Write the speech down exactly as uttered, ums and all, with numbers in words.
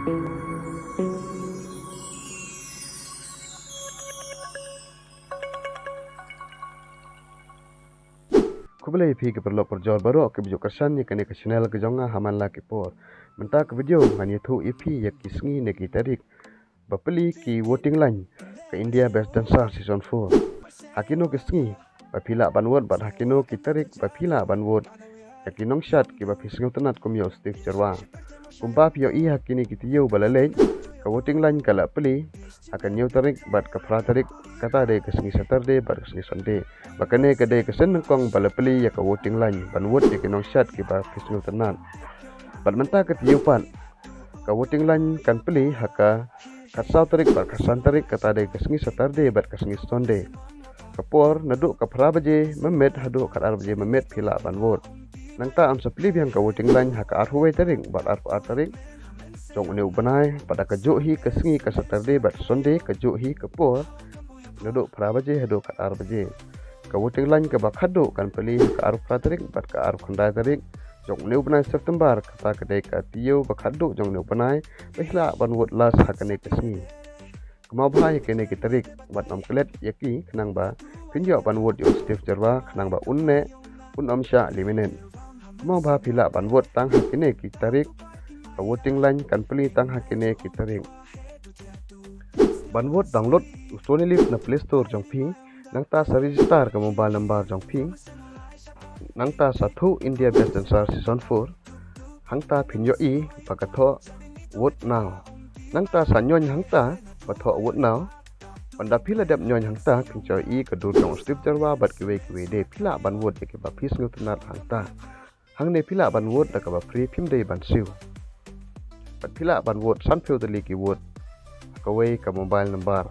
Khublei ïa phi ki paralok parajor baroh kiba ju kyrshan ïa kane ka channel ka jong nga ha man la ki por. Mynta ka video ngan ïathuh ïa phi ïa ki sngi ne ki tarik ba plie ki voting line ka India Best Dancer Season four. Ha kino ki sngi ba phi lah ban vote bad ha kino ki tarik ba phi lah ban vote ïa ki nongshad kiba phi sngewtynnat kum ïa u Steve Jyrwa. Kumba phi ïohi ha kine ki taïew ba la leit, ka voting line ka la plie ha ka hynñiew tarik bad ka phra tarik, kata dei ka sngi Saturday bad ka sngi Sunday. Ba kane ka dei ka sien nyngkong ba la plie ïa ka voting line ban vote ïa ki nongshad kiba phi sngewtynnat. Bad mynta ka taïew pat ka voting line kan plie ha ka khatsaw tarik bad khatsan tarik, kata dei ka sngi Saturday bad ka sngi Sunday. Ka por naduh ka phra baje mynmiet haduh khatar baje mynmiet phi lah ban vote. Nangta yn sa plie biang ka voting line ha ka arphew wei tarik bad arphew ar tarik jong une u bnai, bad ha kajuh hi ka sngi ka Saturday bad Sunday kajuh hi ka por naduh phra baje haduh khatar baje. Ka voting line kaba khatduh kan plie ha ka arphew phra tarik bad ka arphew khyndai tarik jong une u bnai September, kata ka dei ka taïew ba khatduh jong une u bnai ba phi lah ban vote last ha kane ka sngi. Kynmaw bha ïa kine ki tarik bad ym klet ïa ki khnang ba phin ïoh ban vote ïa u Steve Jyrwa khnang ba un neh un ym shah eliminate. Kynmaw bha phi lah ban vote tang ha kine ki tarik, ka voting line kan plie tang ha kine ki tarik. Ban vote download u Sony Live na Play Store jong phi, nangta sa register ka mobile number jong phi, nangta sa thoh India Best Dancer Season four, hangta phin ïohi ba ka thoh Vote Now. Nangta sa ñion hangta ba thoh Vote Now. Ynda phi la dep ñion hangta phin sa ïohi ka dur jong u Steve Jyrwa bad kiwei kiwei de, phi lah ban vote ïa kiba phi sngewtynnat hangta. Hangne phi lah ban vote da kaba free, phim dei ban siew. Bad phi lah ban vote sanphew tylli ki vote ha kawei ka mobile number.